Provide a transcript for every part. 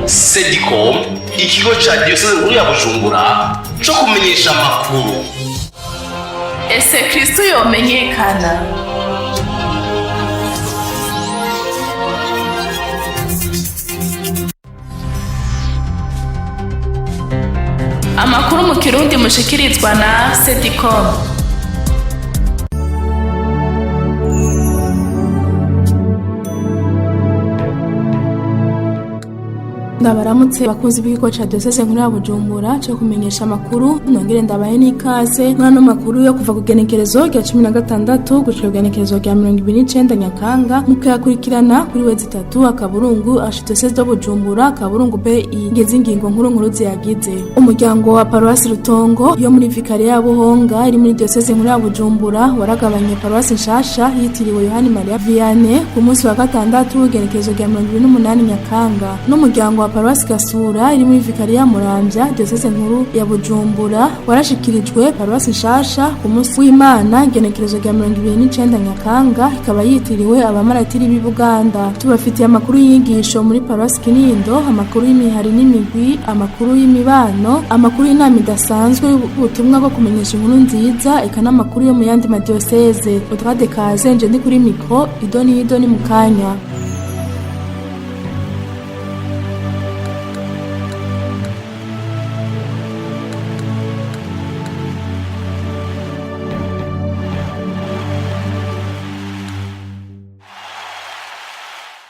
Sedicom, ikigo ca diyoseze nkuru ya Bujumbura co kumenyesha amakuru. Ese Kristo yomenyekana? Amakuru mu Kirundi mushikirizwa na Sedicom. Ndabaramutse bakunzi b'ikigo ca Diocese nkuru ya Bujumbura co kumenyesha amakuru, nongere ndabahe n'ikaze muri ano makuru yo kuva ku genekerezo rya 16 gushika ku genekerezo rya 29 Nyakanga, mukayakurikirana kuri wezi itatu akaburungu Archidiocese de Bujumbura akaburungu BI. Ngeze ingingo nkuru nkuru ziyagize: umuryango wa Paruwasi Rutongo yo muri Vikariya ya Buhonga iri muri Diocese nkuru ya Bujumbura waragabanye paruwasi nshasha yitiriwe Yohani Maria Vianney ku munsi wa gatandatu, igenekerezo rya 28 Nyakanga, n'umuryango wa Paruwasi Gasura iri muri Vikariya Muramvya, Diocese nkuru ya Bujumbura, warashikirijwe paruwasi nshasha ku munsi w'Imana, igenekerezo rya 29 Nyakanga, ikaba yitiriwe abamaratiri b'i Buganda. Tubafitiye amakuru y'inyigisho muri Paruwasi Kinindo, amakuru y'imihari n'imigwi, amakuru y'imibano, amakuru y'inama idasanzwe y'ubutumwa bwo kumenyesha inkuru nziza, eka n'amakuru yo mu yandi madiyoseze. Utwade kaze nje ndi kuri mikro, idoni y'idoni mu kanya.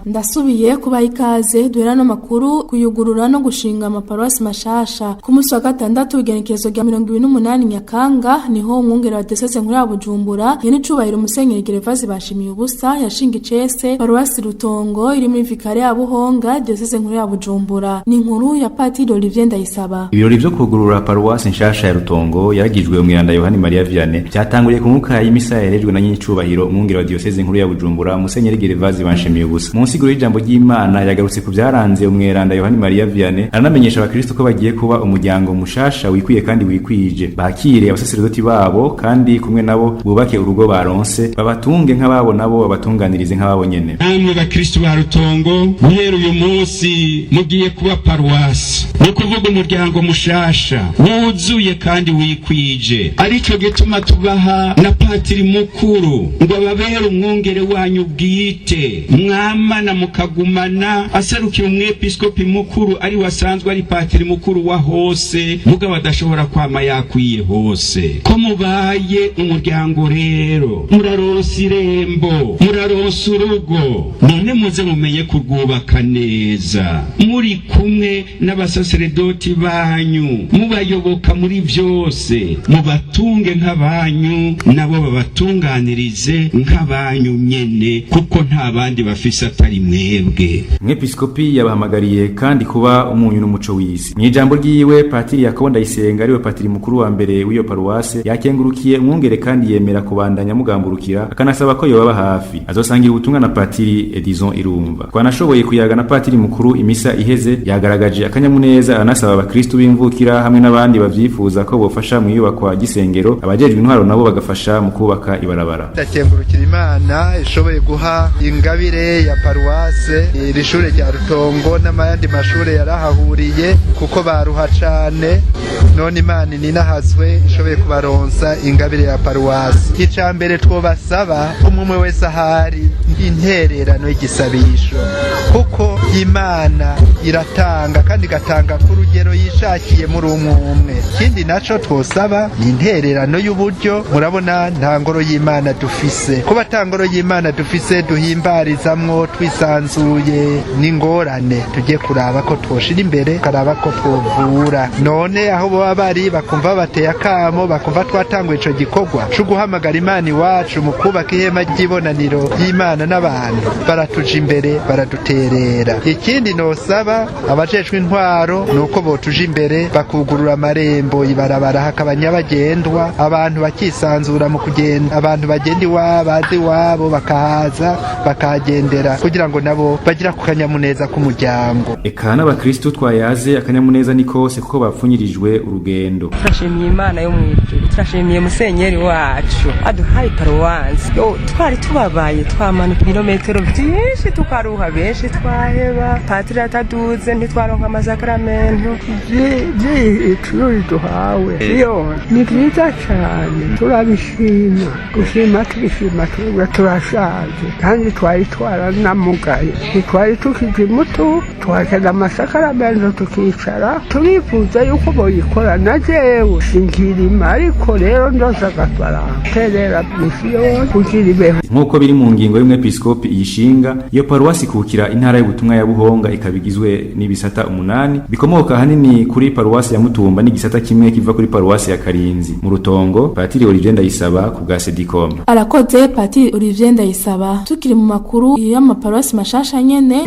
Ndasubiye kubaha ikaze. Duhera no makuru kuyugurura no gushinga amaparuwasi mashasha. Ku munsi wa gatandatu, igenekerezo rya 28 Nyakanga, niho umwungere wa Diocese nkuru ya Bujumbura, nyene icubahiro Musenyeri Gervase Bashimiye ubusa, yashinga icese paruwasi Rutongo iri muri Vikariya ya Buhonga, Diocese nkuru ya Bujumbura. Ni inkuru ya Patiri Olivier Ndayisaba. Ibirori vyo kugurura paruwasi nshasha ya Rutongo yaragijwe umweranda Yohani Maria Vianney byatanguriye ku mwuka y'imisa yarejwe na nyicubahiro umwungere wa Diocese nkuru ya Bujumbura, Musenyeri Gervase Bashimiye ubusa. Mu nsiguro y'ijambo ry'Imana yagarutse ku byaranze umweranda Yohani Maria Vianney, aranamenyesha abakristo ko bagiye kuba umuryango mushasha wikwiye kandi wikwije, bakire abasaseredoti babo kandi kumwe nabo bubake urugo baronse, babatunge nk'ababo nabo babatunganirize nk'ababo nyene. Namwe bakristo ba Rutongo, guhera uyu munsi mugiye kuba paruwasi, ni ukuvuga umuryango mushasha wuzuye kandi wikwije. Aricyo gituma tubaha na patiri mukuru ngo ababere umwungere wanyu bwite, mwamana mukagumana, aserukiye umwepiskopi mukuru ari wasanzwe ari patiri mukuru wa hose, mugabo adashobora kwama yakwiye hose. Ko mubaye umuryango rero, muraronsa irembo, muraronsa urugo, none muze mumenye kurwubaka neza muri kumwe n'abasaseredoti banyu, mubayoboka muri byose, mubatunge nk'abanyu nabo babatunganirize nk'abanyu nyene, kuko nta bandi bafise atari mwebwe. Umwepiskopi yabahamagariye kandi kuba umunyu n'umuco w'isi. Mu ijambo ryiwe, Patiri Yakobo Ndayisenga, ariwe patiri mukuru wa mbere w'iyo paruwase, yakengurukiye umwungere kandi yemera kubandanya amugamburukira, akanasaba ko yobaba hafi. Azosangira ubutumwa na Patiri Edison Irumva. Twanashoboye kuyaga na patiri mukuru imisa iheze, yagaragaje akanyamuneza, aranasaba abakristu b'imvukira hamwe n'abandi bavyifuza ko bofasha mu iyubakwa ry'isengero, abajejwe intwaro nabo bagafasha mu kubaka ibarabara. Ndakengurukira Imana ishoboye guha ingabire ya paruwase iri shure rya Rutongo n'ayandi mashure yarahahuriye, kuko baruha cane. None Imana ininahazwe ishoboye kubaronsa ingabire ya paruwase. Ica mbere twobasaba, umwe umwe wese ahari, intererano y'igisabisho, kuko Imana iratanga kandi igatanga ku rugero yishakiye muri umwe umwe. Ikindi naco twosaba ni intererano y'uburyo. Murabona nta ngoro y'Imana dufise. Kuba ata ngoro y'Imana dufise duhimbarizamwo twisanzuye n'ingorane. Tujye kuraba ko twoshira imbere, tukaraba ko twovura. None aho baba bari bakumva bateye akamo, bakumva twatanguye ico gikorwa co guhamagara Imana iwacu mu kubaka ihema ry'ibonaniro y'Imana n'abantu, baratuja imbere, baraduterera. Ikindi nosaba abajejwe intwaro ni uko botuja imbere bakugurura amarembo, ibarabara hakaba nyabagendwa, abantu bakisanzura mu kugenda, abantu bagenda iwabo, bazi iwabo bakahaza bakahagendera, kugira ngo nabo bagira ku kanyamuneza k'umuryango. Eka n'abakristu twayaze akanyamuneza ni kose kuko bapfunyirijwe urugendo. Turashimiye Imana yo mu ijuru, turashimiye musenyeri wacu aduhaye paruwansi. Yo, twari tubabaye, twamanuka ibirometero byinshi tukaruha, benshi twahebye. turaheba, patiri ataduze ntitwaronka amasakaramentu. Icuri duhawe iyo ni byiza cyane, turabishima, gushima tubishima. Twebwe turashaje kandi twari twaranamugaye, ntitwari tukije imutu, twakena amasakaramentu tukicara. Turifuza yuko boyikora. Na jewe sinkirima, ariko rero ndose agafaranga terera misiyoni kugira ibeho. Nk'uko biri mu ngingo y'umwepiskopi iyishinga, iyo paruwasi ikukira intara y'ubutumwa ya Buhonga, ikaba igizwe n'ibisata 8 bikomoka ahanini kuri paruwasi ya Mutumba n'igisata kimwe kiva kuri paruwasi ya Karinzi. Mu Rutongo, Patiri Olivier Ndayisaba ku bwa Sedicom. Arakoze Patiri Olivier Ndayisaba. Tukiri mu makuru y'amaparuwasi mashasha nyene,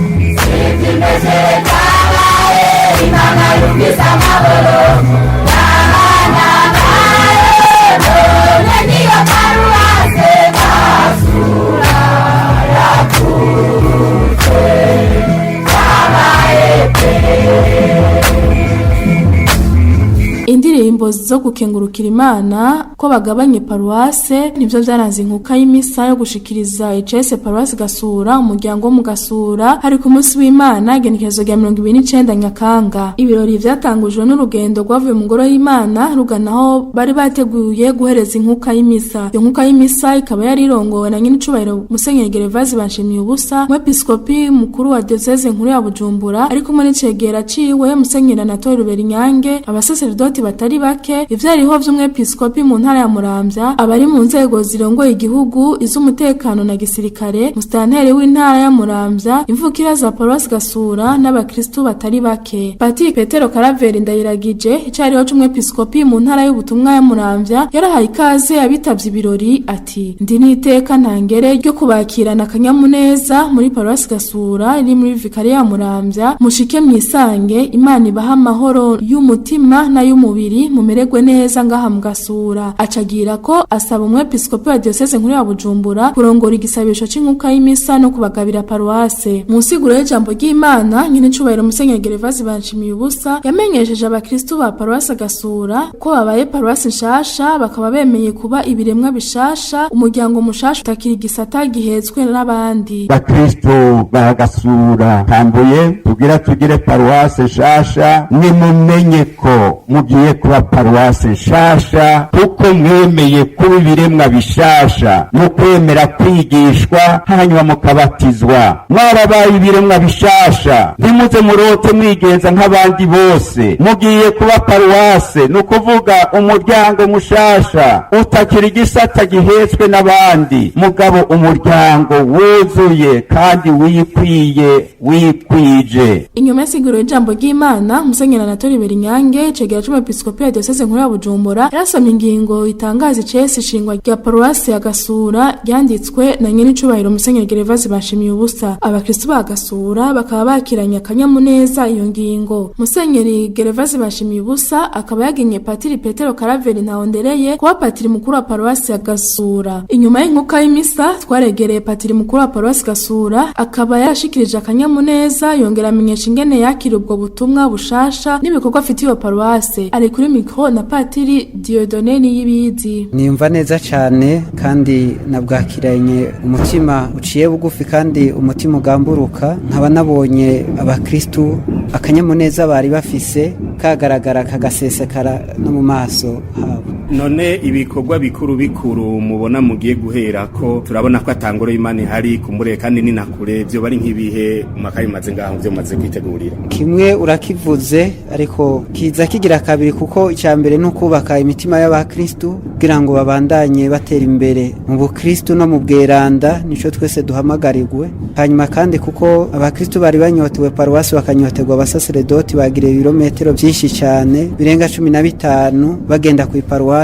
indirimbo zo gukengurukira Imana ko bagabanye paruwase nivyo vyaranze inkuka y'imisa yo gushikiriza icese paruwase Gasura umuryango wo mu Gasura. Hari ku munsi w'Imana, igenekerezo rya 29 Nyakanga. Ibirori vyatangujwe n'urugendo rwavuye mu ngoro y'Imana rugana aho bari bateguye guhereza inkuka y'imisa. Iyo nkuka y'imisa ikaba yari irongowe na nyenicubahiro Musenyeri Gervaise Banshimiye Ubusa, umwepiskopi mukuru wa diocese nkuru ya Bujumbura, ari kumwe n'icegera ciwe Musenyeri Anatole Ruberinyange, abasaseredoti batari bake, ivyariho vy'umwepiskopi mu ntara ya Muramvya, abari mu nzego zirongoye igihugu, iz'umutekano na gisirikare, musitanteri w'intara ya Muramvya, imvukira za paruwasi Gasura n'abakristu batari bake. Patiri Petero Karaveri Ndayiragije, icariho c'umwepiskopi mu ntara y'ubutumwa ya Muramvya, yarahaye ikaze abitavye ibirori, ati: "Ndi n'iteka ntangere ryo kubakirana akanyamuneza muri paruwasi Gasura iri muri vikari ya Muramvya. Mushike mwisange, Imana ibaha amahoro y'umutima n'ay'umubiri, mumererwe neza ngaha mu Gasura." Acagira ko asaba umwepiskopi wa diocese nkuru ya Bujumbura kurongora igisabisho c'inkuka y'imisa no kubagabira paruwase. Mu nsiguro y'ijambo ry'Imana, nyine icubahiro Musenyeri Gervaise Banshimiye Ubusa yamenyesheje abakristu ba paruwase Gasura ko babaye paruwase nshasha, bakaba bemeye kuba ibiremwa bishasha, umuryango mushasha utakiri igisata gihetswe n'abandi. Bakristo ba Gasura tambuye tugira tugire paruwase nshasha, nimumenye ko mugiye kuba paruwase nshasha kuko mwemeye kuba ibiremwa bishasha mu kwemera kwigishwa, hanyuma mukabatizwa. Mwarabaye ibiremwa bishasha, ntimuze murote mwigenza nk'abandi bose. Mugiye kuba paruwase, ni ukuvuga umuryango mushasha utakiri igisata gihetswe n'abandi, mugabo umuryango wuzuye kandi wikwiye, wikwije. Inyuma y'insiguro y'ijambo ry'Imana, Musenyeri Anatole Berinyange, cegera c'umwepiskopi wa diocese nkuru ya Bujumbura, yarasomye ingingo itangaza icese ishingwa rya paruwasi ya Gasura ryanditswe na nyenicubahiro Musenyeri Gervaise Bashimiye Ubusa. Abakristu ba Gasura bakaba bakiranye akanyamuneza iyo ngingo. Musenyeri Gervaise Bashimiye Ubusa akaba yagenye Patiri Petero Karaveri Ntahondereye kuba patiri mukuru wa paruwasi ya Gasura. Inyuma y'inkuka y'imisa twaregereye patiri mukuru wa paruwasi Gasura, akaba yarashikirije akanyamuneza, yongera amenyesha ingene yakira ubwo butumwa bushasha n'ibikorwa afitiye iyo paruwase. Ari kuri mikro na Patiri Dieudonné Niyibizi. Niyumva neza cyane kandi nabwakiranye umutima uciye bugufi kandi umutima ugamburuka, nkaba nabonye abakristu akanyamuneza bari bafise kagaragara kagasesekara no mu maso habo. None ibikorwa bikuru bikuru mubona mugiye guhera ko turabona ko atangoro y'Imana ihari kumure kandi ni nakure, byo bari nk'ibihe makayi maze ngaho byo maze kwitegurira? Kimwe urakivuze, ariko kiza kigira kabiri, kuko icya mbere ni ukubaka imitima y'abakristu kugira ngo babandanye batera imbere mu bukristu no mu bweranda, nico twese duhamagarirwe. Hanyuma kandi kuko abakristu bari banyotewe paruwasi, bakanyoterwa abasaseredoti, bagira ibirometero byinshi cyane birenga 15 bagenda ku iparuwase.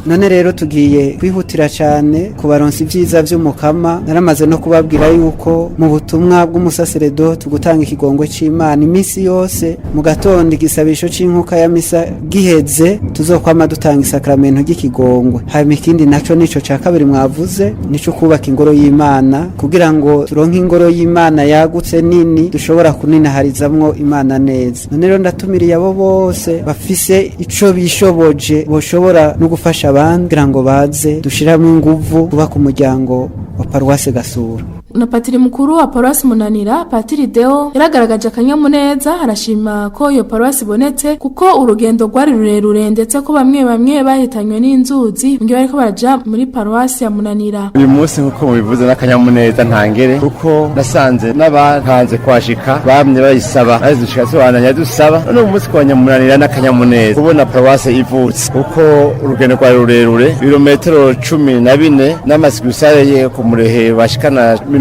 None rero tugiye kwihutira cyane kubaronsa ibyiza by'Umukama. Naramaze no kubabwira yuko mu butumwa bw'umusaseredoti gutanga ikigongwe c'Imana iminsi yose mu gatondo, igisabisho c'inkuka ya misa giheze, tuzokwama dutanga isakramento ry'ikigongwe. Hanyuma ikindi naco nico ca kabiri mwavuze, nico kubaka ingoro y'Imana, kugira ngo turonke ingoro y'Imana yagutse nini dushobora kuninaharizamwo Imana neza. None rero ndatumiriye abo bose bafise ico bishoboje, boshobora no gufasha abandi, kugira ngo baze dushiramo inguvu kubaka umuryango wa paruwase Gasura. Na patiri mukuru wa paruwasi Munanira, Patiri Deo, yaragaragaje akanyamuneza, arashima ko iyo paruwasi ibonetse kuko urugendo rwari rurerure, ndetse ko bamwe bamwe bahitanywe n'inzuzi mu gihe bariko baraja muri paruwasi ya Munanira. Uyu munsi, nk'uko mubivuze, n'akanyamuneza ntangere, kuko nasanze n'abatanze kwashika bamye bayisaba, bazidushika tubananya dusaba. None uyu munsi kwa Nyamunanira n'akanyamuneza kubona paruwasi ivutse, kuko urugendo rwari rurerure, ibirometero 14 n'amasikusare ye ku Murehe bashikana 20.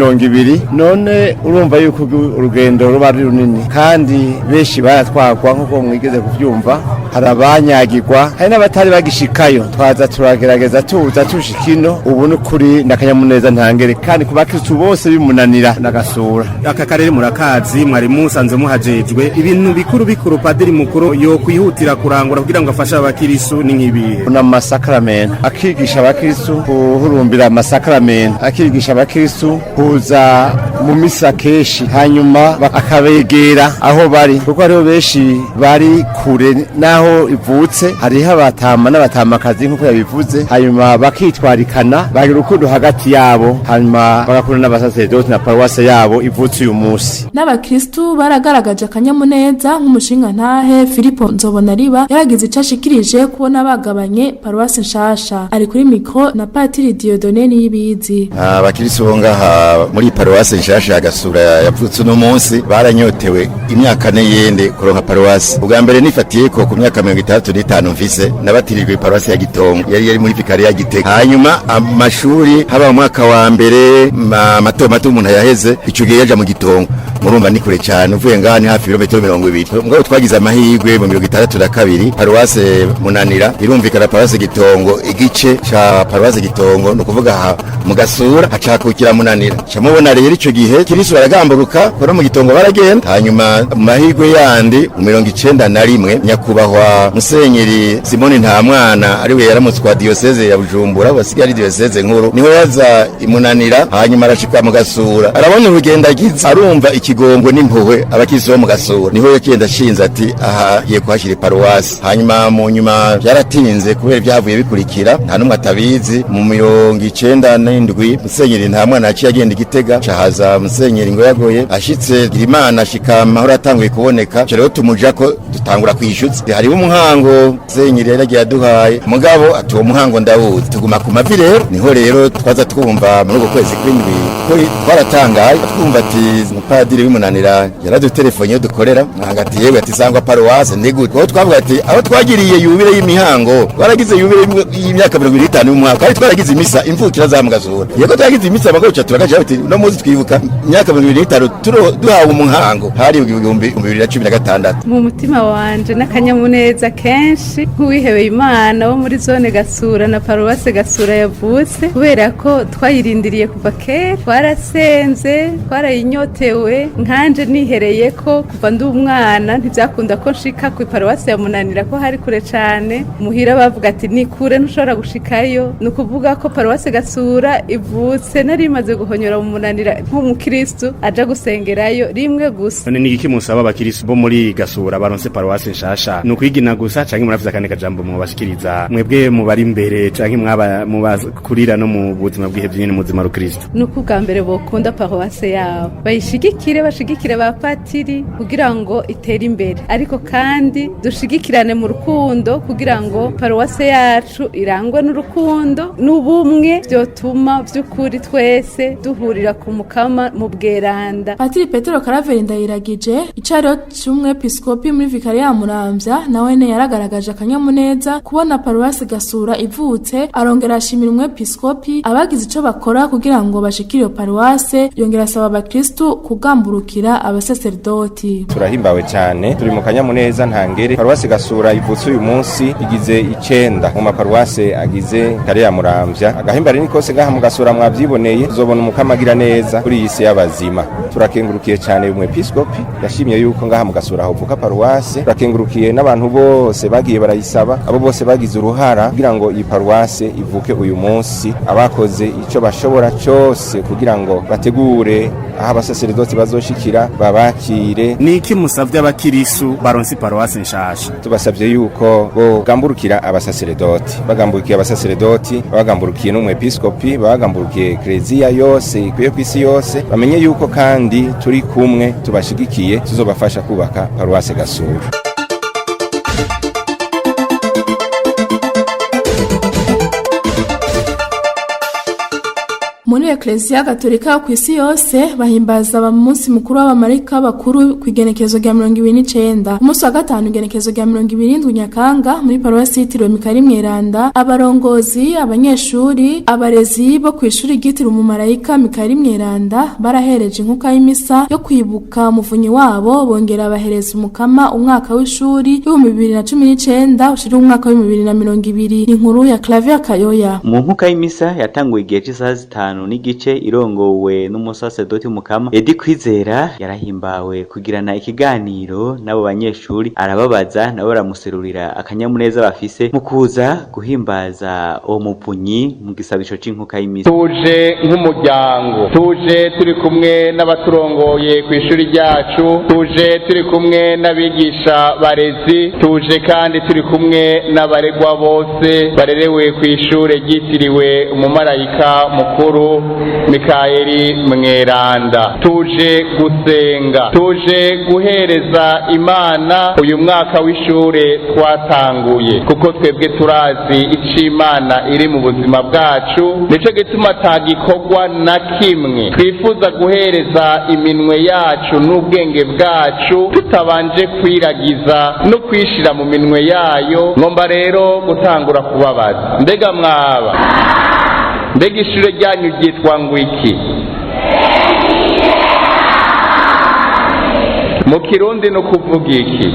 None urumva yuko urugendo ruba ari runini, kandi benshi baratwagwa nk'uko mwigeze kuvyumva. Hari abanyagirwa, hari n'abatari bagishikayo. Twaza turagerageza tuza tushika ino. Ubu n'ukuri n'akanyamuneza ntangere, kandi ku bakristu bose bimunanira n'agasura. Aka karere murakazi, mwari musanze muhajejwe. Ibintu bikuru bikuru padiri mukuru yo kwihutira kurangura kugira ngo afashe abakirisu ni nk'ibihe? N'amasakaramento, akigisha abakristu kuhurumbira amasakaramento, akigisha abakristu kuza mu misa kenshi, hanyuma akabegera aho bari, kuko hariho benshi bari kure n'aho ivutse. Hariho abatama n'abatamakazi nk'uko yabivuze, hanyuma bakitwarikana, bagira urukundo hagati yabo, hanyuma bagakunda n'abasaseredoti na paruwase yabo ivutse uyu munsi. N'abakristu baragaragaje akanyamuneza, nk'umushinga ntahe Filipo Nzobonariba yaragize ico ashikirije kubona bagabanye paruwasi nshasha. Ari kuri mikro na Patiri Dieudonné Niyibizi. Abakristu bo ngaha muri paruwasi nshasha ya Gasura yavutse uno munsi baranyotewe imyaka neyende kuronka paruwasi. Ubwa mbere nifatiye ko ku myaka 65 mfise, nabatirijwe paruwasi ya Gitongo, yari muri vikari ya Gitega. Hanyuma amashuri haba mu mwaka wa mbere mato mato umuntu yaheze ico gihe yaja mu Gitongo. Murumva ni kure cyane, uvuye ngaha ni hafi ibirometero 20. Mugabo twagize amahirwe, mu 62 paruwase Munanira irumvikana paruwase Gitongo, igice ca paruwase Gitongo, ni ukuvuga aha mu Gasura hacakukira Munanira. Camubona rero ico gihe Kristo baragamburuka kora mu Gitongo baragenda. Hanyuma mu mahirwe yandi, mu 91, nyakubahwa Musenyeri Simoni Ntamwana, ariwe yaramutswa diocese ya Bujumbura, wasigaye ari diocese nkuru, niwe yaza imunanira. Hanyuma arashika mu Gasura, arabona urugendo agize, arumva ikigongo n'impuhwe abakirisu bo mu Gasura, niho yagenda ashinze ati aha giye kuhashyira iparuwasi. Hanyuma mu nyuma byaratinze kubera ibyavuye bikurikira, nta n'umwe atabizi. Mu 97 Musenyeri Ntamwana yaciye agenda Igitega, cahaza Musenyeri ngo yagoye ashitse Girimana ashika amahoro atanguye kuboneka. Ico rero tumuja ko dutangura kwishyutsa, hariho umuhango Musenyeri yari yagiye aduhaye, mugabo ati uwo muhango ndawuzi, tuguma ku mavi. Rero niho rero twaza twumva muri uko kwezi kw'indwi ko twaratangaye twumva ati umupadiri w'imunanira yaradutelefone iyo dukorera mwanga, ati yewe, ati sangwa paruwase ni gute? Aho twavuga ati aho twagiriye yubile y'imihango, twaragize yubile y'imyaka 25 y'umwaka, kandi twaragize imisa imvukira za Mugasura. Yego, twaragize imisa bagaca turagaje ati no muzi twibuka imyaka 25 duhawe umuhango, hari 2016. Mu mutima wanje n'akanyamuneza kenshi nk'uwihebeye Imana wo muri zone Gasura na paruwase Gasura yavutse, kubera ko twayirindiriye kuva kera, twarasenze, twarayinyotewe. Nkanje nihereye ko kuva ndi umwana ntibyakunda ko nshika ku iparuwase ya Munanira, ko hari kure cane. Muhira bavuga ati ni kure, ntushobora gushikayo. Ni ukuvuga ko paruwase Gasura ivutse nari imaze guhonyora mu Munanira nk'umukristu aja gusengerayo rimwe gusa. None ni iki musaba abakirisu bo muri Gasura baronse paruwasi nshasha? Ni ukwigina gusa canke murafise akandi kajambo mubashikiriza, mwebwe mubari imbere canke mwaba mubakurira no mu buzima bw'ihevye nyene mu buzima rukristo? Ni uko ubwa mbere bokunda paruwase yabo, bayishigikire, bashigikire ba patiri kugira ngo itere imbere, ariko kandi dushigikirane mu rukundo kugira ngo paruwase yacu irangwe n'urukundo n'ubumwe, byotuma by'ukuri twese duhurira ku mukama mu bweranda. Patiri Petero Karaveri Ndayiragije, icariho c'umwepiskopi muri vikariya ya Muramvya, nawene yaragaragaje akanyamuneza kubona paruwasi Gasura ivutse, arongera ashimira umwepiskopi, abagize ico bakora kugira ngo bashikire iyo paruwase, yongera asaba abakristu kugamburukira abaseserdoti. Turahimbawe cyane, turi mu kanyamuneza ntangere. Paruwasi Gasura ivutse uyu munsi igize 9 mu maparuwase agize kare ya Muramvya. Agahimbare ni kose ngaha mu Gasura, mwavyiboneye. Tuzobona umukama agira neza kuri iyi si y'abazima. Turakengurukiye cyane umwepiskopi yashimye yuko ngaha mu Gasura hovuka paruwase. Turakengurukiye n'abantu bose bagiye barayisaba, abo bose bagize uruhara kugira ngo iyi paruwase ivuke uyu munsi, abakoze ico bashobora cyose kugira kugira ngo bategure aho abasaseredoti bazoshikira babakire. Ni iki musavye abakirisu baronse paruwasi nshasha? Tubasavye yuko bogamburukira abasaseredoti, bagamburukiye abasaseredoti, bagamburukiye n'umwepiskopi, bagamburukiye ekleziya yose ikwiye kw'isi yose, bamenye yuko kandi turi kumwe, tubashigikiye, tuzobafasha kubaka paruwasi Gasura. Muri Eklezia Gatolika ku isi yose bahimbaza aba munsi mukuru w'abamarayika bakuru ku igenekerezo rya 29. Umunsi wa gatanu, igenekerezo rya 27 Nyakanga, muri paruwasi yitiriwe Mikayeli Mweranda, abarongozi, abanyeshuri, abarezi bo ku ishuri ryitiriwe umumarayika Mikayeli Mweranda barahereje inkuka y'imisa yo kwibuka umuvunyi wabo, bongera bahereza umukama umwaka w'ishuri w'2019 ushira umwaka w'2020. Inkuru ya Clavier Kayoya. Mu nkuka y'imisa yatanguye igihe cy'isaha 5:30, irongowe n'umusasedoti Mukama Edi Kwizera, yarahimbawe kugirana ikiganiro n'abo banyeshuri, arababaza nabo baramuserurira akanyamuneza bafise mu kuza guhimbaza uwo muvunyi mu gisabisho c'inkuka y'imisa. Tuje nk'umuryango, tuje turi kumwe n'abaturongoye ku ishuri ryacu, tuje turi kumwe n'abigisha barezi, tuje kandi turi kumwe n'abaregwa bose barerewe ku ishure ryitiriwe umumarayika mukuru Mikayeli Mweranda. Tuje gusenga, tuje guhereza Imana uyu mwaka w'ishure twatanguye, kuko twebwe turazi ico Imana iri mu buzima bwacu. Nico gituma atagikorwa na kimwe twifuza guhereza iminwe yacu n'ubwenge bwacu tutabanje kwiragiza no kwishira mu minwe yayo. Ngomba rero gutangura kubabaza: mbega mwaba, mbega ishure ryanyu ryitwa ngwiki mu Kirundi? No kuvuga iki?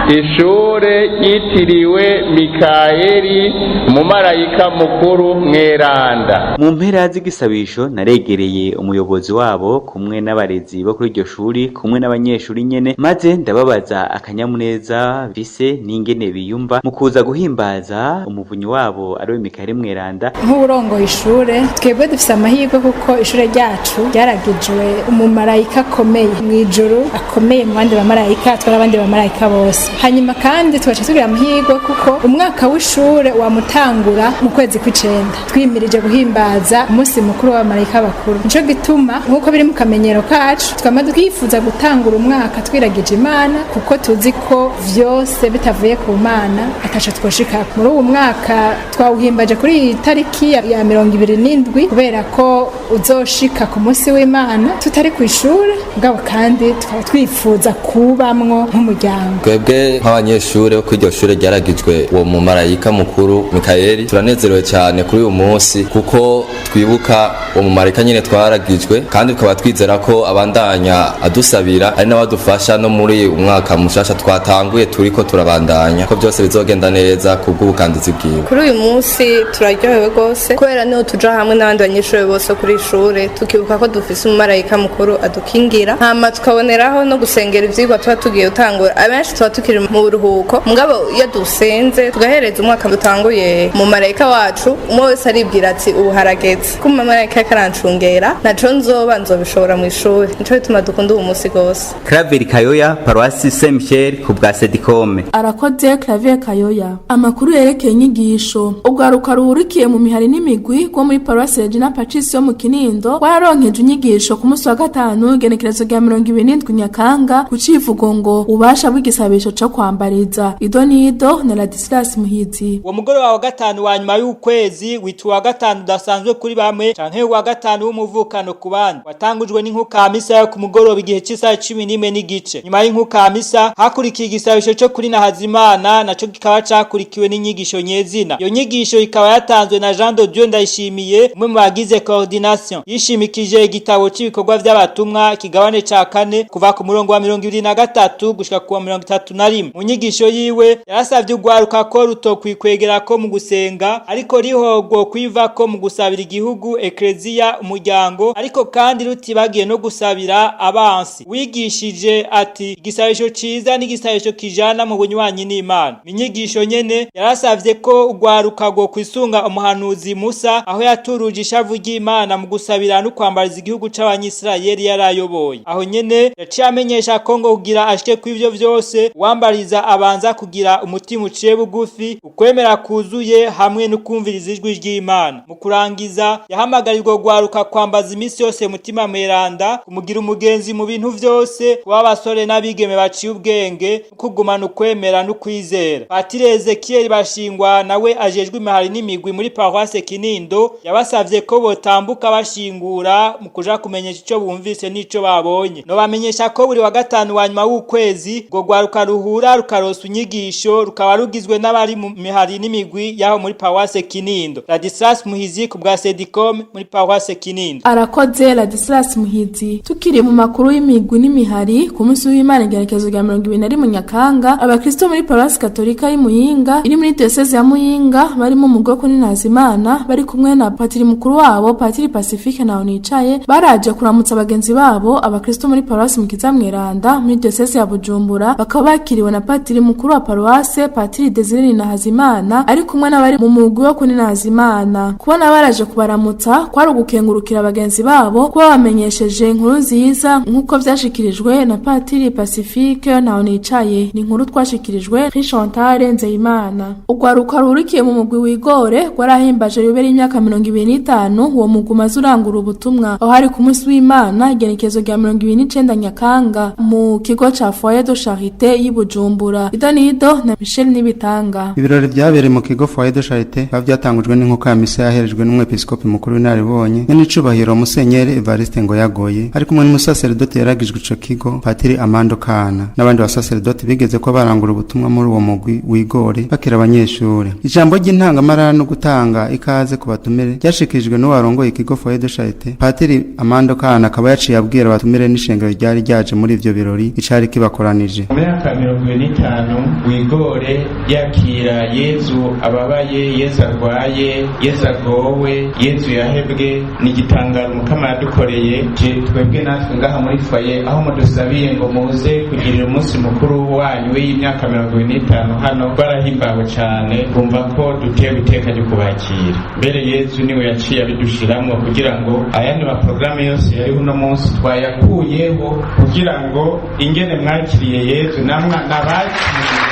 Ishure ryitiriwe Mikayeli umumarayika mukuru Mweranda. Mu mpera z'igisabisho naregereye umuyobozi wabo kumwe n'abarezi bo kuri iryo shuri kumwe n'abanyeshuri nyene, maze ndababaza akanyamuneza bise n'ingene biyumva mu kuza guhimbaza umuvunyi wabo ariwe Mikayeli Mweranda. Nk'uburongoye ishure, twebwe dufise amahirwe kuko ishure ryacu ryaragijwe umumarayika akomeye mw'ijuru, akomeye mu bandi bamarayika, atwara abandi bamarayika bose. Hanyuma kandi tugaca tugira amahirwe kuko umwaka w'ishure wamutangura mu kwezi kw'icenda, twimirije guhimbaza umunsi mukuru w'abamarayika bakuru. Nico gituma, nk'uko biri mu kamenyero kacu, twama twifuza gutangura umwaka twiragije Imana, kuko tuzi ko vyose bitavuye ku Mana ataco twoshikako. Muri uwu mwaka twawuhimbaje kuri iyi tariki ya 27, kubera ko uzoshika ku munsi w'Imana tutari kw'ishure, mugabo kandi tukaba twifuza kubamwo nk'umuryango. Twebwe nk'abanyeshure bo kuri iryo shure ryaragijwe uwo mumarayika mukuru Mikayeli, turanezerewe cyane kuri uyu munsi kuko twibuka uwo mumarayika nyine twaragijwe, kandi tukaba twizera ko abandanya adusabira ari n'abadufasha no muri umwaka mushasha twatanguye turiko turabandanya, ko byose bizogenda neza kubw'ubukandizi bwiwe. Kuri uyu munsi turaryohewe rwose kubera niho tuja hamwe n'abandi banyeshure bose kuri ishure, tukibuka ko dufise umumarayika mukuru adukingira, hama tukaboneraho no gusengera ivyigwa tuba tugiye gutangura. Abenshi tuba tukiri mu buruhuko, mugabo iyo dusenze tugahereza umwaka dutanguye mu marayika wacu, umwe wese aribwira ati: "Ubu harageze ko umumarayika karancungera, naco nzoba nzobishobora mu ishuri." Nico bituma dukunda uwo munsi gose. Claver Kayoya, Paruwasi Saint Michel, ku bwa Sedikome. Arakoze Clavier Kayoya. Amakuru yerekeye inyigisho: urwaruka ruhurikiye mu mihari n'imigwi rwo muri paruwasi Regina Pacis yo mu Kinindo rwararonkeje inyigisho ku munsi wa gatanu, igenekerezo rya 27 Nyakanga, ku civugo ngo ubasha bw'igisabisho co kwambariza. Ido nido na Ladislas Muhizi. Uwo mugoroba wa gatanu wa nyuma y'ukwezi witwa uwa gatanu udasanzwe kuri bamwe canke uwa gatanu w'umuvukano ku bandi, watangujwe n'inkukamisa yo ku mugoroba igihe c'isaha 11:30. Nyuma y'inkukamisa hakurikiye igisabisho co kuri Nahazimana, naco kikaba cakurikiwe n'inyigisho nyezina. Iyo nyigisho ikaba yatanzwe na Jean de Dieu Ndayishimiye, umwe mu bagize coordination, yishimikije igitabo c'ibikorwa vy'abatumwa, kigabane ca kane, kuva ku murongo wa 23 gushika ku wa 31. Mu nyigisho Inyigisho yiwe yarasavye urwaruka ko rutokwikwegera ko mu gusenga, ariko rihogwo kwivako mu gusabira igihugu, ekleziya, umuryango, ariko kandi rutibagiye no gusabira abansi. Wigishije ati igisabisho ciza n'igisabisho kijana mu bunywanyi n'Imana. Inyigisho nyene yarasavye ko urwaruka rwo kwisunga umuhanuzi Musa, aho yaturuje ishavu ry'Imana mu gusabira no kwambariza igihugu c'Abanyisirayeli yarayoboye. Aho nyene yaciye amenyesha ko ngo kugira ashike kw'ivyo vyose, uwambariza abanza kugira umutima uciye bugufi, ukwemera kuzuye hamwe no kumviriza ijwi ry'Imana. Mu kurangiza, yahamagarirwa rwaruka kwambaza iminsi yose Mutima Mweranda, kumugira umugenzi mu bintu vyose, kuba abasore n'abigeme baciye ubwenge, kugumana ukwemera no kwizera. Patiri Ezekiel Bashingwa, nawe ajejwe imihari n'imigwi muri paroisse Kinindo, yabasavye ko botambuka bashingura mu kuja kumenyesha ico bumvise n'ico babonye. No bamenyesha ko buri wa gatanu wa nyuma w'ukwezi ngo rwaruka ruhura rukarosa inyigisho, rukaba rugizwe n'abari mu mihari n'imigwi yaho muri paroisse Kinindo. Ladislas Muhizi ku bwa Sedicom muri paroisse Kinindo. Arakoze Ladislas Muhizi. Tukiri mu makuru y'imigwi n'imihari, ku munsi w'Imana igerekezo rya 21 Nyakanga, abakristo muri paroisse Katolika y'Imuyinga iri muri diocese ya Muyinga barimo mu bwoko n'Inazimana, bari kumwe na patiri mukuru wabo, Patiri Pacifique naho nicaye, baraje kuramutsa bagenzi babo abakristo muri paroisse Mukiza Mweranda muri diocese ya Bujumbura. Bakaba bakiriwe na patiri mukuru wa paroisse, Patiri Desire Nahazimana, ari kumwe n'abari mu mugwi wo kuninazimana. Kubona baraje kubaramutsa kwari ugukengurukira bagenzi babo kuba bamenyesheje inkuru nziza, nk'uko vyashikirijwe na Patiri Pacifique naho nicaye. Ni inkuru twashikirijwe Chantal Nzeyimana. Urwaruka rurikiye mu mugwi wigore rwarahimbaje yubere imyaka 25 uwo mugwi umaze urangura ubutumwa, aho hari ku munsi w'Imana igenekezo rya 29 Nyakanga mu kigo ca Foyer de Charité y'i Bujumbura. Idonido na Michel Nibitanga. Ibirori vyabereye mu kigo Foyer de Charité bikaba byatangujwe n'inkuka ya misa yaherejwe n'umwepiskopi mukuru w'inararibonye nyenicubahiro Musenyeri Evariste Ngoyagoye, ari kumwe n'umusaseredoti yaragijwe ico kigo, Patiri Amando Kana, n'abandi basaseredoti bigeze ko barangura ubutumwa muri uwo mugwi wigore bakira abanyeshure. Ijambo ry'intangamara no gutanga ikaze ku batumire ryashikirijwe n'uwarongoye ikigo Foyer de Charité, Patiri Amando Kana, akaba yaciye abwira abatumire n'ishengero ryari ryaje muri ivyo birori icari kibakoranije. Mu myaka 25 wigore yakira Yezu ababaye, Yezu arwaye, Yezu agowe, Yezu yahebwe, ni igitangaro Umukama yadukoreye. Je twebwe natwe ngaha muri foyer, aho mudusabiye ngo muze kugirira umunsi mukuru wanyu w'imyaka 25 hano, barahimbawe cyane, bumva ko dutewe iteka ryo kubakira. Mbere Yezu niwe yaciye abidushiramwo kugira ngo ayandi maporogaramu yose yariho uno munsi twayakuyeho, kugira ngo ingene mwakiriye Yezu namwe nabakiriye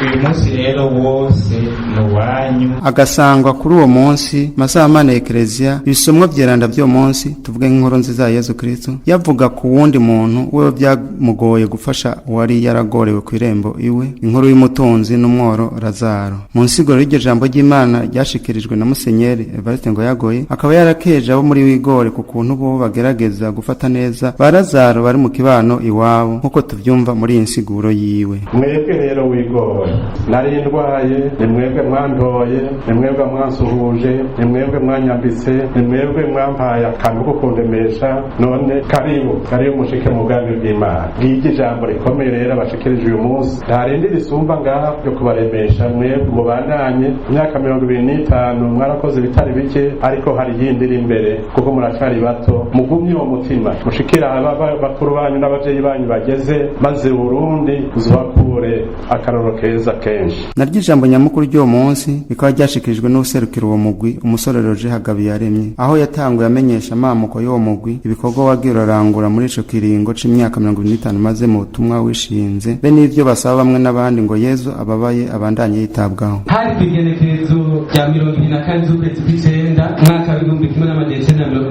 uyu munsi rero wose ni uwanyu. Agasangwa kuri uwo munsi masaha ekereziya ibisomwa vyeranda vy'uwo munsi, tuvuge nk'inkuru nziza ya Yezu Kristo yavuga ku wundi muntu wewe byamugoye gufasha uwari yaragorewe ku irembo iwe, inkuru y'umutunzi n'umworo Lazaro. Mu nsiguro y'iryo jambo ry'Imana ryashikirijwe na Musenyeri Evariste Ngoyagoye, akaba yarakeje abo muri wigore ku kuntu bo bagerageza gufata neza ba Lazaro bari mu kibano iwabo, nk'uko tuvyumva muri iyi nsiguro yiwe. Mwebwe rero wigore, nari ndwaye, ni mwebwe mwantoye, ni mwebwe mwansuhuje, ni mwebwe mwanyambitse, ni mwebwe mwampaye akantu ko kundemesha. None karibu, karibu mushike mu bwami bw'Imana. Ngiryo ijambo rikomeye rero abashikirije uyu munsi, nta rindi risumba ngaha ryo kubaremesha. Mwebwe mubandanye, imyaka 25 mwarakoze ibitari bike, ariko hari iyindi iri imbere kuko muracari bato. Mugumye uwo mutima, mushikira aba bakuru banyu n'abavyeyi banyu bageze, maze Burundi uzubakure akaroro keza kenshi. Naryo ijambo nyamukuru ry'uwo munsi rikaba ryashikirijwe n'userukira uwo mugwi, umusore Roger Hagabiyaremye, aho yatanguye amenyesha amamuko y'uwo mugwi, ibikorwa wagiye urarangura muri ico kiringo c'imyaka 25 maze mu butumwa wishinze, be n'ivyo basaba bamwe n'abandi ngo Yezu ababaye abandanye yitabwaho. Hari kw'igenekerezo rya 24 z'ukwezi kw'icenda umwaka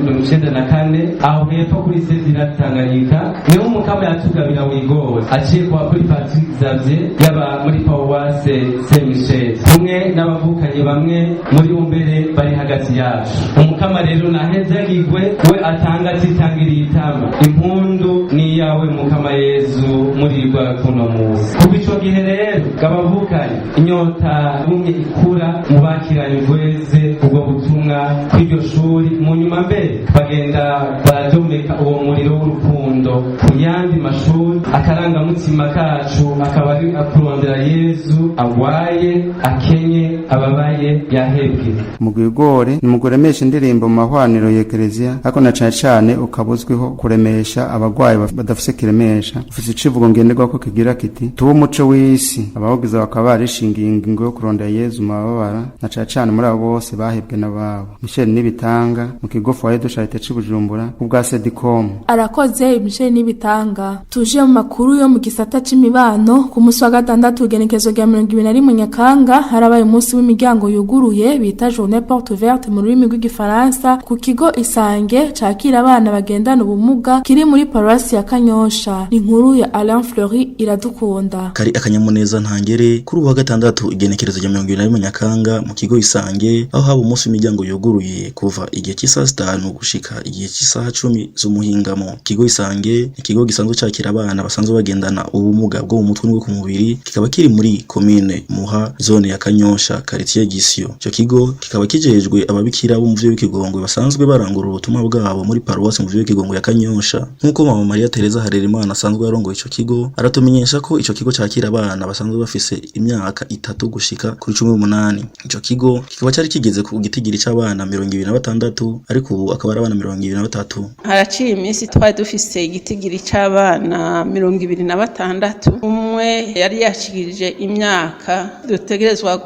w'1994, aho hepfo kuri sezira Tanganyika, niho Umukama yatugabira wigore aciye kuba kuri Patrick Xavier yaba muri paruwase Saint Michel, kumwe n'abavukanyi bamwe muri bo mbere bari hagati yacu. Umukama rero nahezagirwe, we atanga atitangiriye itama. Impundu ni iyawe Mukama Yezu murirwa kuno munsi. Kuva ico gihe rero abavukanyi, inyota gumye ikura mu bakiranye urweze ubwo butumwa kw'iryo shuri. Mu nyuma mbere bagenda baradomeka uwo muriro w'urukundo. n'urukundo ku yandi mashuri. Akarangamutima kacu akaba ari kurondera Yezu agwaye, akenye, ababaye, yahebwe. Umugwi Wigore ni umugwi uremesha indirimbo mu mahwaniro ya Ekereziya, ariko na cane cane ukaba uzwiho kuremesha abagwayi badafise kiremesha. Ufise icivugo ngenderwako kigira kiti: "Tube umuco w'isi." Abawugize bakaba barishingiye ingingo yo kurondera Yezu mu bababara, na cane cane muri abo bose bahebwe n'ababo. Michel Nibitanga mu kigo Foyer de Charité c'i Bujumbura kubwa Sedicom. Arakoze Michel Nibitanga. Tuje mu makuru yo mu gisata c'imibano. Ku munsi wa gatandatu, igenekerezo rya 21 Nyakanga, harabaye umunsi w'imiryango yuguruye bita Journée Porte Ouverte mu rurimi rw'igifaransa ku kigo Isange cakira abana bagendana ubumuga kiri muri paruwasi ya Kanyosha. Ni inkuru ya Alain Fleury Iradukunda. Kari akanyamuneza ntangere kuri uwa gatandatu, igenekerezo rya 21 Nyakanga, mu kigo Isange, aho haba umunsi w'imiryango yuguruye kuva igihe cy'isaha 5 gushika igihe cy'isaha 10 z'umuhingamo. Ikigo Isange ni ikigo gisanzwe cakira abana basanzwe bagendana ubumuga bwo mu mutwe n'ubwo ku mubiri, kikaba kiri muri komine Muha, zone ya Kanyosha, quartier Gisyo. Ico kigo kikaba kijejwe ababikira b'umuvyeyi w'ikigongwe basanzwe barangura ubutumwa bwabo muri paruwasi Muvyeyi w'Ikigongwe ya Kanyosha. Nk'uko Mama Maria Teresa Harerimana asanzwe arongoye ico kigo aratumenyesha ko ico kigo cakira abana basanzwe bafise imyaka 3 gushika kuri 18. Ico kigo kikaba cari kigeze ku gitigiri c'abana 26, ariko ubu akaba ari abana 23. Haraciye iminsi twari dufise igitigiri c'abana 26. Umwe yari yashikirije imyaka dutegerezwa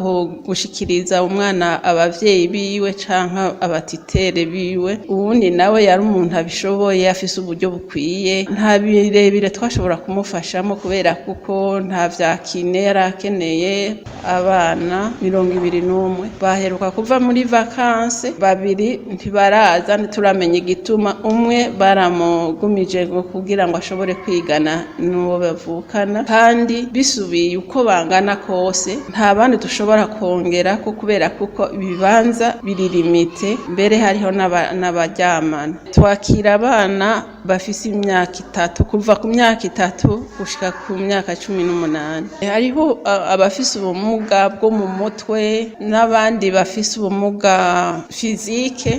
gushikiriza umwana abavyeyi biwe canke abatitere biwe. Uwundi nawe yari umuntu abishoboye, afise uburyo bukwiye, nta birebire twashobora kumufashamo kubera kuko nta vya kiné yari akeneye. Abana 21 baheruka kuva muri vacances, babiri ntibaraza, ntituramenya igituma. Umwe baramugumije ngo kugira ngo ashobore kwigana n'uwo bavukana. Kandi bisubiye uko bangana kose, nta bandi dushobora kongera ko kubera kuko ibibanza biri limité, mbere hariho n'abaryamana. Twakira abana bafise imyaka 3, kuva ku myaka 3 gushika ku myaka 18. Hariho abafise ubumuga bwo mu mutwe n'abandi bafise ubumuga physique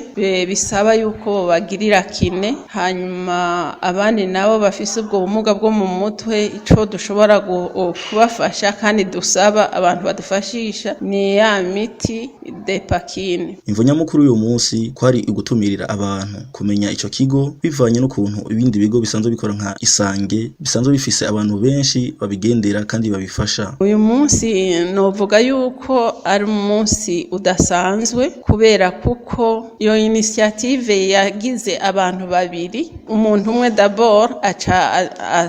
bisaba yuko bagirira kiné. Hanyuma abandi nabo bafise ubwo bumuga bwo mu mutwe, ico dushobora kubafasha kandi dusaba abantu badufashisha ni ya miti Dépakine. Imvo nyamukuru y'uyu munsi kwari ugutumirira abantu kumenya ico kigo, bivanye n'ukuntu ibindi bigo bisanzwe bikora nka Isange bisanzwe bifise abantu benshi babigendera kandi babifasha. Uyu munsi novuga yuko ari umunsi udasanzwe kubera kuko iyo initiative yagize abantu babiri. Umuntu umwe d'abord aca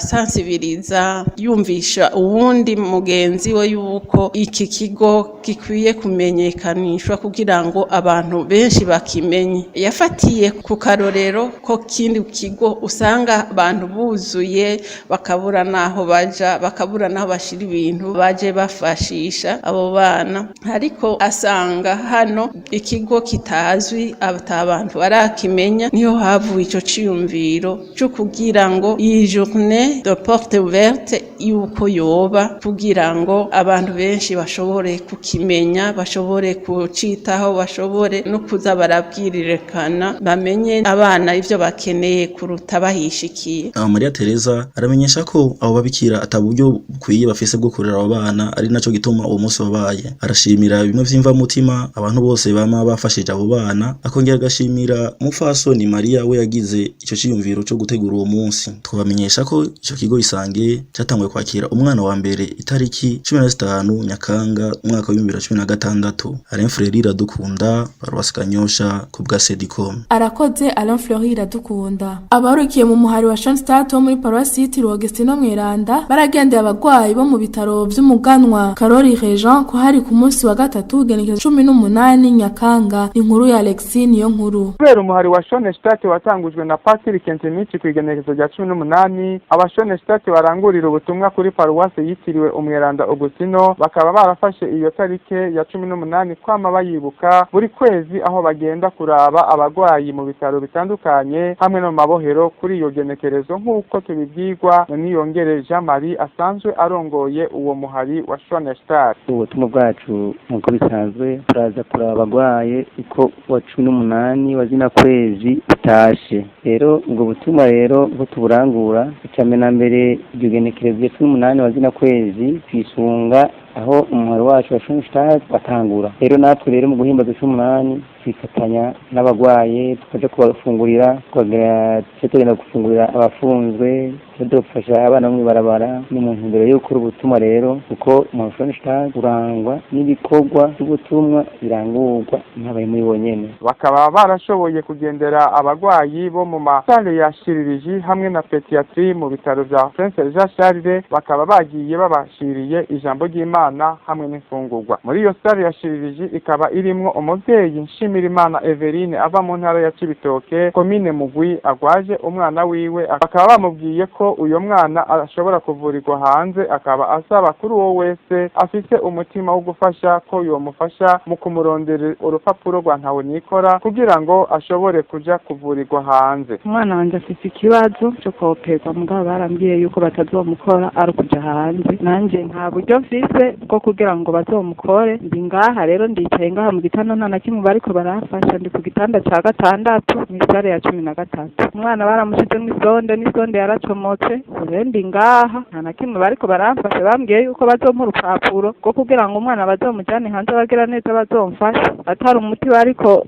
asansibiriza, yumvisha uwundi mugenzi we yuko iki kigo gikwiye kumenyekanishwa kugira ngo abantu benshi bakimenye. Yafatiye ku karorero ko kindi kigo usanga abantu buzuye, bakabura n'aho baja, bakabura n'aho bashira ibintu baje bafashisha abo bana, ariko asanga hano ikigo kitazwi, ata bantu barakimenya. Niho havuye ico ciyumviro cyo kugira ngo iyi journée de porte ouverte yuko yoba kugira ngo abantu benshi bashobore kukimenya, bashobore kucitaho, bashobore no kuza barabwirirekana, bamenye abana ivyo bakeneye kuruta bahishikiye. Aba Maria Teresa aramenyesha ko abo babikira ata buryo bukwiye bafise bwo kurera abo bana, ari naco gituma uwo munsi wabaye. Arashimira bimwe vy'imvamutima abantu bose bama bafashije abo bana, akongera agashimira Mupfasoni Maria we yagize ico ciyumviro co gutegura uwo munsi. Twabamenyesha ko ico kigo Isange catanguye kwakira umwana wa mbere itariki 15 Nyakanga umwaka wa 2016. Alain Freri Iradukunda, Paruwasi Kanyosha, ku bwa Sedicom. Arakoze Alain Fleury Iradukunda. Abarukiye mu muhari wa Schoenstatt wo muri paruwasi yitiriwe Augustino Mweranda baragendeye abagwayi bo mu bitaro vy'umuganwa Karori Regent, ko hari ku munsi wa gatatu, igenekerezo 18 Nyakanga. Inkuru ya Alexis niyo nkuru. Kubera umuhari wa Schoenstatt watangujwe na Patiri Kentenich ku igenekerezo rya 18, aba Schoenstatt barangurira ubutumwa. ubutumwa kuri paruwase yitiriwe umweranda Augustino, bakaba barafashe iyo tarike ya 18 kwama bayibuka buri kwezi, aho bagenda kuraba abagwayi mu bitaro bitandukanye hamwe no mu mabohero kuri iyo genekerezo, nk'uko tubibwirwa na Niyongere Jean Marie asanzwe arongoye uwo muhari wa Schoenstatt. Ubutumwa bwacu nk'uko bisanzwe, turaza kuraba abagwaye uko wa 18 wa zina kwezi utashe. Rero ubwo butumwa rero bwo tuburangura, icambere na mbere, iryo genekerezo rya 18 wa zina kwezi twisunga aho umuhari wacu wa Schoenstatt watangura. Rero natwe rero mu guhimbaza 18 twifatanya n'abagwaye, tukaja kubafungurira, tukagera tugenda gufungurira abafunzwe, dufasha abana bo mw'ibarabara. Ni mu ntumbero yo gukora ubutumwa rero, kuko mu Schoenstatt urangwa n'ibikorwa by'ubutumwa birangurwa ntabaye muri bonyene. Bakaba barashoboye kugendera abagwayi bo mu ma salle ya chirurgie hamwe na pédiatrie mu bitaro vya Prince Jean Charles, bakaba bagiye babashiriye ijambo ry'Imana hamwe n'imfungurwa. Muri iyo salle ya chirurgie ikaba irimwo umuvyeyi Nshimirimana Everine ava mu ntara ya Cibitoke, komine Mugwi, agwaje umwana wiwe, bakaba bamubwiye ko uyo mwana ashobora kuvurirwa hanze, akaba asaba kuri uwo wese afise umutima wo gufasha ko yomufasha mu kumurondera urupapuro rwa ntahonikora kugira ngo ashobore kuja kuvurirwa hanze. Umwana wanje afise ikibazo cyo koperwa, mugabo barambwiye yuko batazomukora ari ukuja hanze. Nanje nta buryo mfise bwo kugira ngo bazomukore. Ndi ngaha rero, ndicaye ngaha mu gitanda, nta na kimwe bariko barafasha. Ndi ku gitanda ca gatandatu mw'i salle ya 13. Umwana baramushizemwo isonde, n'isonde yaracomotse. Rero ndi ngaha, nta na kimwe bariko baramfasha. Bambwiye yuko bazompa urupapuro rwo kugira ngo umwana bazomujane hanze, abagira neza bazomfasha, atari umuti bariko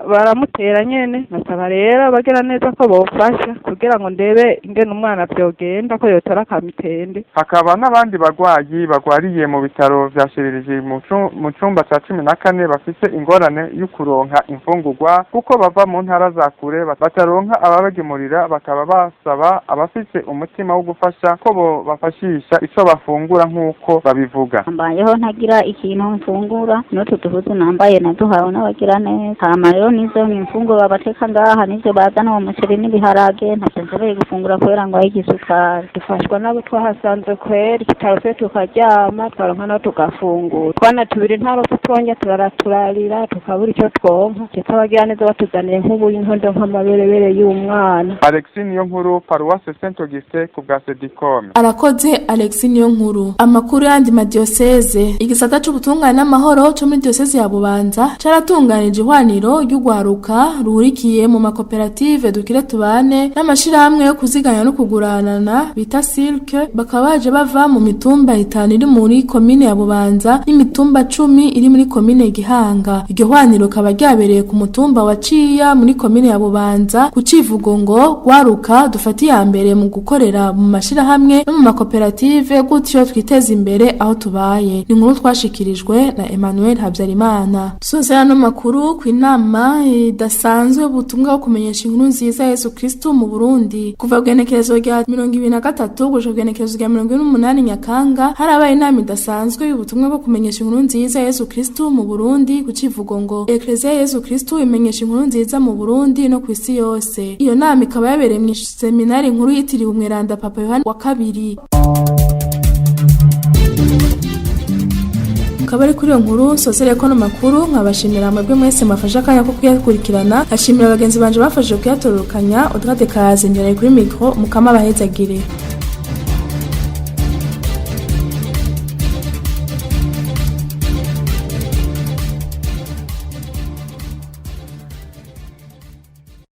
baramutera nyene. Nasaba rero abagira neza ko bofasha kugira ngo ndebe ingene umwana vyogenda ko yotora akamitende. Hakaba n'abandi bagwayi bagwariye mu bitaro vya chirurgie mu cumba ca 14 bafise ingorane yo kuronka imfungurwa, kuko bava mu ntara za kure bataronka ababagemurira, bakaba basaba abafise umutima wo gufasha ko bo bafashisha ico bafungura nk'uko babivuga. Mbayeho ntagira ikintu mfungura, n'utu duhuzu nambaye naduhawe n'abagira neza. Hama rero nizo imfungurwa bateka ngaha, nivyo bazana, uwo muceri n'ibiharage, ntavyo nshoboye gufungura kubera ngo igisukari. Dufashwa n'abo twahasanze kweri, tutarose tukaryama, twaronka naho tugafungura. Twana tubiri nta rupfu twonye, turara turarira, tukabura icyo twonka, ndetse abagira neza batuzaniye nk'ubu inkondo nk'amaberebere y'umwana. Alexis Niyonkuru, Paruwase Saint Auguste, ku bwa Sedicom. Arakoze Alexis Niyonkuru. Amakuru yandi madiyoseze: igisata c'ubutungane n'amahoro co muri diyoseze ya Bubanza caratunganije ihwaniro ry'ugwaruka ruhurikiye mu makoperative Dukire Tubane n'amashirahamwe yo kuziganya no kuguranana bita Silke, bakaba baje bava mu mitumba itanu iri muri komine ya Bubanza n'imitumba 10 iri muri komine Gihanga. Iryo hwaniro kaba ryabereye ku mutumba wa Ciya muri komine ya Bubanza, ku civugo ngo "Gwaruka dufate iya mbere mu gukorera mu mashirahamwe no mu makoperative, gutyo twiteze imbere aho tubaye". Ni inkuru twashikirijwe na Emmanuel Habyarimana. Dusozera no makuru ku inama idasanzwe ubutumwa bwo kumenyesha inkuru nziza ya Yesu Kristo mu Burundi. Kuva bwenekerezo rya 23 gushika bwenekerezo rya 28 Nyakanga, harabaye inama idasanzwe y'ubutumwa bwo kumenyesha inkuru nziza ya Yesu Kristo mu Burundi, ku civugo ngo "Eklezia ya Yesu Kristo imenyesha inkuru nziza mu Burundi no ku isi yose". Iyo nama ikaba yabereye mu seminari nkuru yitiriwe umweranda Papa Yohani wa kabiri. Akaba ari kuri iyo nkuru nsozere ko no makuru, nkabashimira mwebwe mwese mwafashe akanya ko kuyakurikirana, ashimira bagenzi banje bafashije kuyatororokanya. Audrey Kaze ngeraye kuri micro, mukama bahezagire.